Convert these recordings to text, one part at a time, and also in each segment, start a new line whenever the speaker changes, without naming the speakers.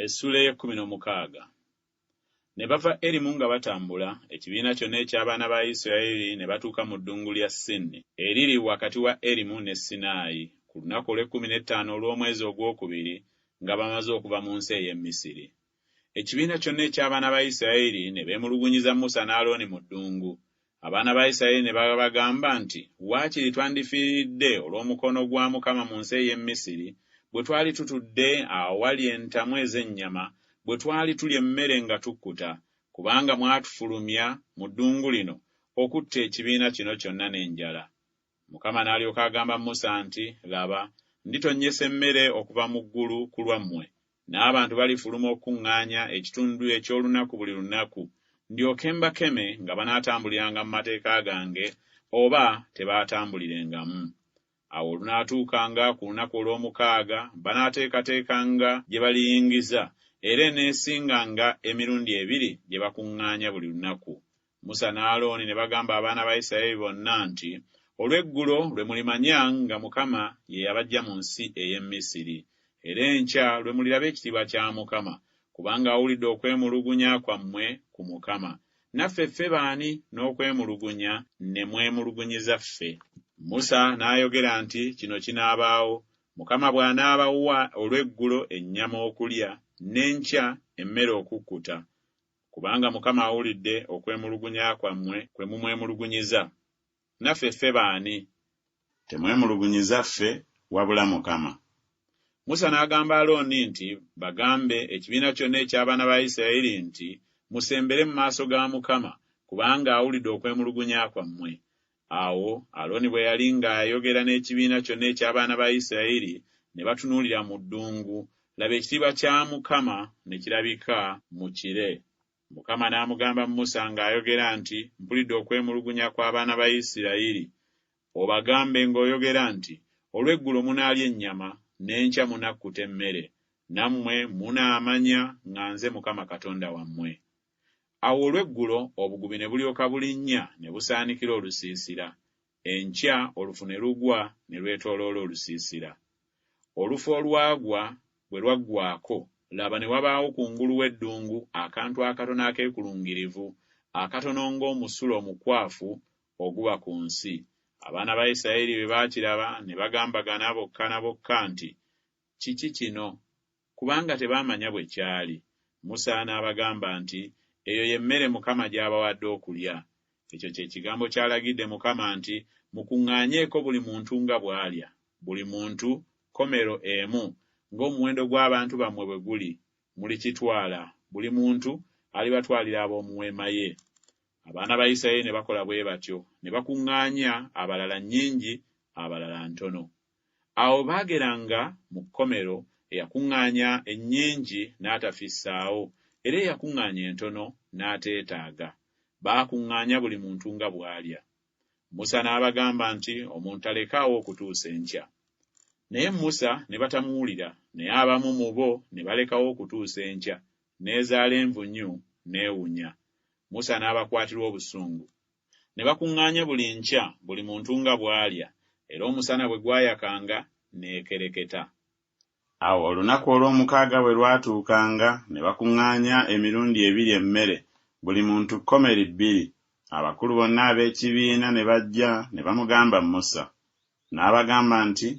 Essuula ey'ekkumi n'omukaaga. Ne bava Erimu nga batambula, ekibiina kyonna eky'abaana ba Isirayiri ne batuuka mu ddungu lya Sini, eriri wakati wa Erimu ne Sinaayi, ku lunaku olw'ekkumi n'ettaano olw'omwezi ogwokubiri nga bamaze okuva mu nsi ey'e Misiri. Ekibiina kyonna eky'abaana ba Isirayiri ne beemulugunyiza Musa ne Alooni mu ddungu. Abaana ba Isirayiri ne babagamba nti, Waakiri twandifiiridde olw'omukono gwa Mukama mu nsi ey'e Misiri, bwe twali tutudde awali entamu ez'ennyama, bwe twali tulya emmere nga tukkuta, kubanga mwatufulumya mu ddungu lino okutta ekibiina kino kyonna n'enjala. Mukama n'alyoka agamba Musa nti, Laba, nditonnyesa emmere okuva mu ggulu ku lwammwe, n'abantu balifuluma okukuŋŋaanya ekitundu eky'olunaku buli lunaku, ndyoke mbakeme nga banaatambuliranga mu mateeka gange oba tebaatambulirengamu. Awo olunaatuukanga ku lunaku olw'omukaaga banaateekateekanga gye baliyingiza, era eneesinganga emirundi ebiri gye bakuŋŋaanya buli lunaku. Musa ne Alooni ne bagamba abaana ba Isirayiri bonna nti, Olw'eggulo lwe mulimanya nga Mukama ye yabaggya mu nsi ey'e Misiri, era enkya lwe muliraba ekitiibwa kya Mukama, kubanga awulidde okwemulugunya kwammwe ku Mukama. Naffe ffe baani n'okwemulugunya ne mwemulugunyiza ffe? Musa n'ayogera nti, Kino kinaabaawo, Mukama bw'anaabawa olw'eggulo ennyama okulya, n'enkya emmere okukkuta, kubanga Mukama awulidde okwemulugunya kwammwe kwe mumwemulugunyiza. Naffe ffe baani? Temwemulugunyiza ffe, wabula Mukama. Musa n'agamba Alooni nti, Bagambe ekibiina kyonna eky'abaana ba Isirayiri nti, Musembere mu maaso ga Mukama, kubanga awulidde okwemulugunya kwammwe. Awo Alooni bwe yali ng'ayogera n'ekibiina kyonna eky'abaana ba Isirayiri, ne batunuulira mu ddungu, laba ekitiibwa kya Mukama ne kirabika mu kire. Mukama n'amugamba Musa ng'ayogera nti, Mpulidde okwemulugunya kw'abaana ba Isirayiri. Obagambe ng'oyogera nti, Olw'eggulo munaalya ennyama, n'enkya munakkuta emmere, nammwe munaamanya nga nze Mukama Katonda wammwe. Awo olw'eggulo obugubi ne bulyoka bulinnya ne busaanikira olusiisira, enkya olufu ne lugwa ne lwetooloola olusiisira. Olufu olwagwa bwe lwaggwaako, laba ne wabaawo kungulu w'eddungu akantu akatono akeekulungirivu, akatono ng'omusulo omukwafu oguba ku nsi. Abaana ba Isirayiri bwe baakiraba ne bagambagana bokka na bokka nti, Kiki kino? Kubanga tebaamanya bwe kyali. Musa n'abagamba nti, Eyo ye mmere Mukama gy'abawadde okulya. Ekyo kye kigambo ky'alagidde Mukama nti, Mukuŋŋaanyeeko buli muntu nga bw'alya, buli muntu komero emu, ng'omuwendo gw'abantu bammwe bwe guli, mulikitwala, buli muntu alibatwalira ab'omu weema ye. Abaana ba Isirayiri ne bakola bwe batyo, ne bakuŋŋaanya, abalala nnyingi, abalala ntono. Awo baageranga mu kkomero, eyakuŋŋaanya ennyingi n'atafissaawo, era eyakuŋŋaanya entono n'ateetaaga. Baakuŋŋaanya buli muntu nga bw'alya. Musa n'abagamba nti, Omuntu talekaawo okutuusa enkya. Naye Musa ne batamuwulira, naye abamu mu bo ne balekawo okutuusa enkya, n'ezaala envunyu, n'ewunya. Musa n'abakwatirwa obusungu. Ne bakuŋŋaanya buli nkya, buli muntu nga bw'alya, era omusana bwe gwayakanga, n'ekereketa.
Awo olunaku olw'omukaaga bwe lwatuukanga, ne bakuŋŋaanya emirundi ebiri emmere, buli muntu komeri bbiri. Abakulu bonna ab'ekibiina ne bajja ne bamugamba Musa. N'abagamba nti,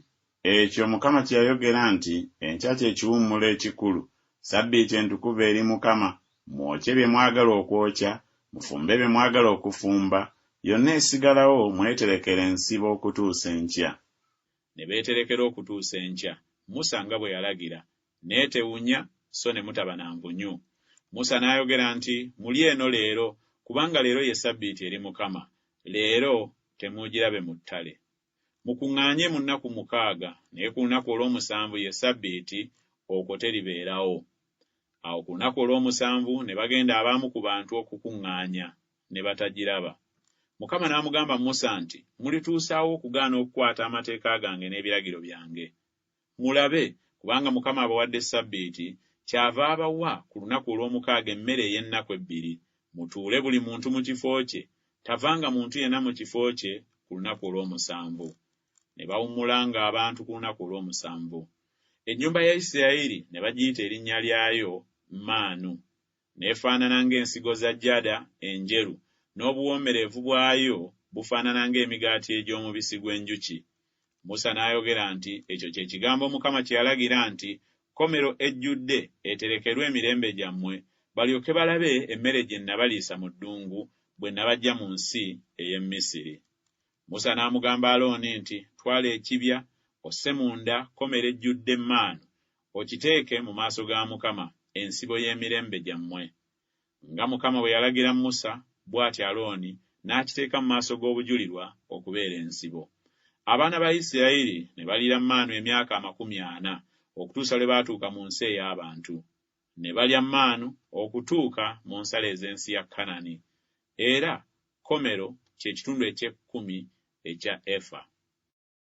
Ekyo Mukama kye yayogera nti Enkya kye kiwummulo ekikulu, ssabbiiti entukuvu eri Mukama, mwokye bye mwagala okwokya, mufumbe bye mwagala okufumba, yonna esigalawo mweterekere ensibo okutuusa enkya.
Ne beeterekera okutuusa enkya, Musa nga bwe yalagira, n'etewunya, so ne mutaba na nvunyu. Musa n'ayogera nti, Mulye eno leero, kubanga leero ye ssabbiiti eri Mukama, leero temuugirabe mu ttale. Mukuŋŋaanye mu nnaku mukaaga, naye ku lunaku olw'omusanvu ye ssabbiiti, okwo teribeerawo. Awo ku lunaku olw'omusanvu ne bagenda abamu ku bantu okukuŋŋaanya, ne batagiraba. Mukama n'amugamba Musa nti, Mulituusa wa okugaana okukwata amateeka gange n'ebiragiro byange? Mulabe, kubanga Mukama abawadde ssabbiiti, kyava abawa ku lunaku olw'omukaaga emmere ey'ennaku ebbiri. Mutuule buli muntu mu kifo kye, tavanga muntu yenna mu kifo kye ku lunaku olw'omusanvu. Ne bawummulanga abantu ku lunaku olw'omusanvu. Ennyumba ya Isirayiri ne bagiyita erinnya lyayo Maanu. N'efaanana ng'ensigo za jada enjeru, n'obuwoomerevu bwayo bufaanana ng'emigaati egy'omubisi gw'enjuki. Musa n'ayogera nti Ekyo kye kigambo Mukama kye yalagira nti Komero ejjudde eterekerwe emirembe gyammwe, balyoke balabe emmere gye nnabaliisa mu ddungu, bwe nnabaggya mu nsi ey'e Misiri. Musa n'amugamba Alooni nti Twala ekibya, osse munda komero ejjudde maanu, okiteeke mu maaso ga Mukama, ensibo y'emirembe gyammwe. Nga Mukama bwe yalagira Musa, bw'atyo Alooni n'akiteeka mu maaso g'obujulirwa okubeera ensibo. Abaana ba Isirayiri ne baliira maanu emyaka 40, okutuusa lwe baatuuka mu nsi ey'abantu. Ne balya maanu okutuuka mu nsalo ez'ensi ya Kanani. Era komero kye kitundu eky'ekkumi ekya efa.